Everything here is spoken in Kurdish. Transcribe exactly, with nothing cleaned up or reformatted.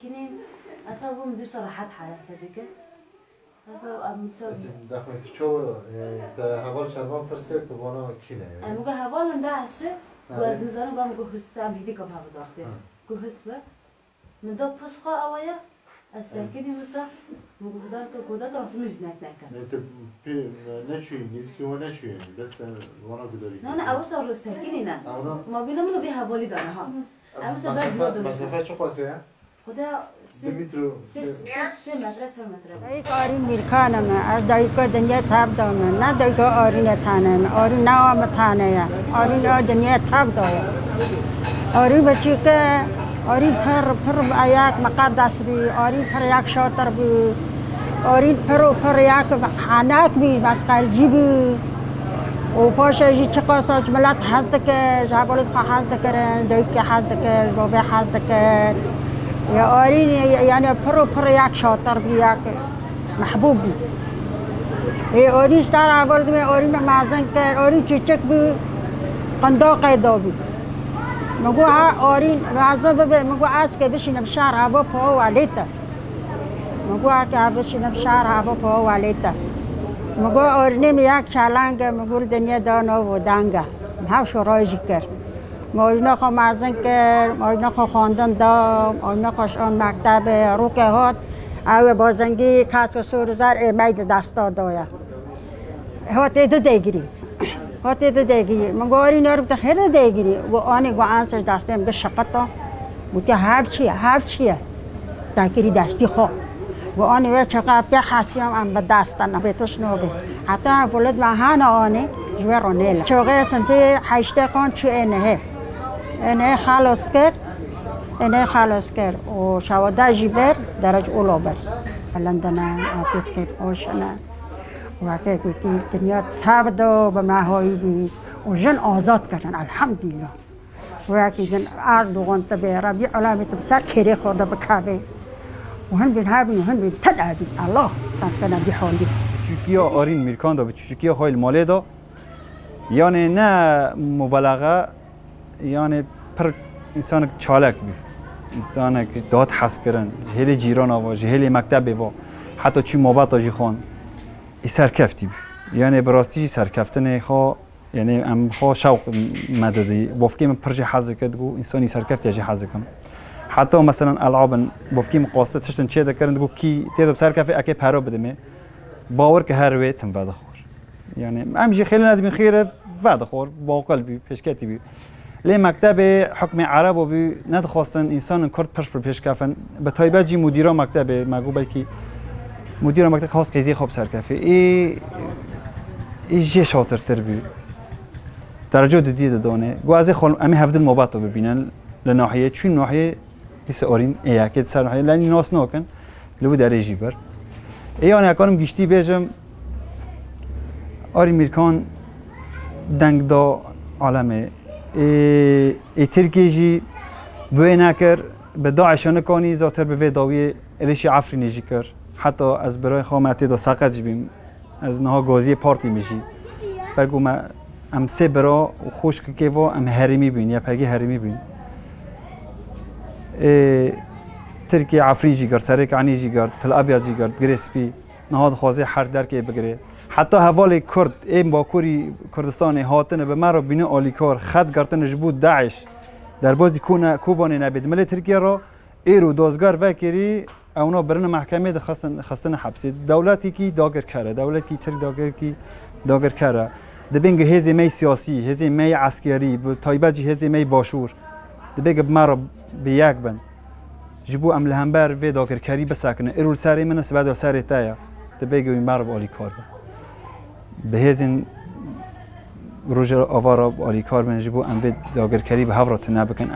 Yine esas bu müdür sonra rahat hareket dike. Esas, em, so- Dexmê tu çawa, e, te heval şervan pirs kir ku vana kî ne? Em gu hevalin da eşi, Ha. Gu ez nizanim, gu em gu his, em hîdî gava daxtê. Ha. Gu his be. Min da post xwe awaya, ez serkinî wisa, min gu hudar ke, gu hudar ke rastî min jî nek neke. Ne, tu pê, ne çûyî, nêzîkî we neçûyî, bes te vana gudarî. Na, na, ew wisa ro serkinî ne. Ew na? Ma bîna min û bê hevalî dane ha. Ew wisa ber Mesafe, diyor mesafe çi qasê ye? Xuda Di sê, metro, sê, sê, sê, sê metre, çar metre. Dayik Arîn Mîrkan e me, ez dayika dinyê tev da me, ne dayika Arînê tane me, Arîn ne a me tane ye, Arîn a dinyê tev da ye. Arîn biçîke, Arîn pir, pir yek miqedes bî, Arîn pir yek şatir bî, Arîn pir û pir yek henek bî, mesqelcî bî. Û paşê jî çiqas ji milet hez dike, ji hevalên xwe hez dikirin, dayikê hez dike, ji bavê hez dike. Ya Arîn, yani pir û pir yek şatir bî, yek mehbûb bî. Ê Arîn ji te re heval dibê, Arîn me mezin kir, Arîn çîçik bî, qindaqê da bî. Min got, ha Arîn mezin bibe, min got, ez kê bişînim şer heva po welê te. Min got, eke ev bişînim şar heva po welê te. Min got, Orînê min yek çeleng e, min got, dinyê da nav û deng e. Min hev şoray jî kir. Min Orîna xwe mezin kir, min Orîna xwe xwendin da, min Orîna xwe şand mektebê, rûkê hat, ew ê bazengî, kesk û sor û zer ê me yî di desta da ye. Hotê di degirî. Hotê di degirî. Min got, Orîn, ero te xêr di degirî. Got, anî, got, ansej destê min şiqita. Gotiye, hev çi ye? Hev çi ye? Te kirî destî xwe. Got, anî, wê çaqa pê hesiyam em bi dest te ne, bê tişt nobê. Heta ev weled me hene anî, ji wê re nêle. Çaxê sinfê heştê xan çû ê nehê. Ê nehê xelos kir. Ê nehê xelos kir. Û şewade jî bir, derec ula bir. Bilind ne, afêt xêr xweş ne. Weke gotî, dinya tev do bi me hayî bû û jin azad kirin, elhamdulîllah. Weke jin Erdogan tu bê, Rebî Alemê tu bi ser kêrê xwe de bikevê. Û hin bîn hebîn û hin bîn tune bîn. Allah, te kene bî halî. Çûçikiya Arîn Mîrkan de, bi çûçikiya xwe li malê de, yanê ne mubalaxa, yanê pir însanek çalak bû. Însanek dihat hez kirin, ji hêlê cîrana ve, ji hêlê mektebê ve, heta çû mabeta jî xwend. Ê serkeftî bû. Yanê bi rastî jî serkeftinê xwe, yanê em xwe şewq me didî. Bavkê min pir jê hez dikir, digot, însanî serkeftiye jê hez dikim. Heta meselan elabin, bavkê min qaste tiştin çê dikirin, digot, kî tê de bi serkefê, eke pera bidimê. Bawer ke her wê tim vedixwar. Yani em jî xêlê nedibîn xêr e, vedixwar, baqil bî, pêşketî bî. Lê mektebê hukmê Erebo bî, nedixwastin însanên Kurd pişt bi pêş kefin. Bi taybet jî mudîra mektebê, me got belkî mudîra mektebê xwest qêziyê xwe bi ser kefê. Ê, ê jê şatirtir bî. Derece dudiyê didanê. Got ez ê xwe, em ê hevdin mabeta bibînin li nahiyê. Çûn nahiyê, dîsa Orîn ê yekê di ser nahiyê. Lenî nas nakin. Li wî derê jî bir. Ê, yani, hekanim giştî bêjim, Arî Mîrkan deng da alemê. Ê, ê Tirkiyê jî bi wê nekir, bi DAIŞ'a nikanî zater bi vê dawiyê êrişî Efrînê jî kir. Heta ez birayê xwe me tê de seqet jî bîm. Ez niha gaziyê partî min jî. Ber ku me, em sê bira û xwişkekê ve em herêmî bûn, YPG herêmî bûn. Ê, Tirkiye Efrîn jî girt, Serêkanî jî girt, Til Abyad jî girt, Girê Spî. Niha dixwaze her derkê bigire. Heta hevalê Kurd ê Bakurî Kurdistanê hatine bi me re bîne alîkar, xet girtine ji bo DAIŞ. Derbazî Kone-, Kobanê nebê. Di milê Tirkiye re Êro dozger vekirî, ewna birine mehkemê de xistin-, xistine hepsê. Dewletekî dagirker e, dewletekî Tirk dagirkî, dagirker e. Dibên gi hêzê me yê siyasî, hêzê me yê eskerî, bi taybet jî hêzê me yê başûr, dibê gi bi me re bi yek bin. Ji bo em li hember vê dagirkerî bisekinin. Îro li serê min e, sibe de li serê te ye. Dibê gi wî me re bi alîkar bin. Bi hêzên Rojava re bi alîkar bin, ji bo em vê dagirkerî bi hev re tune bikin. Em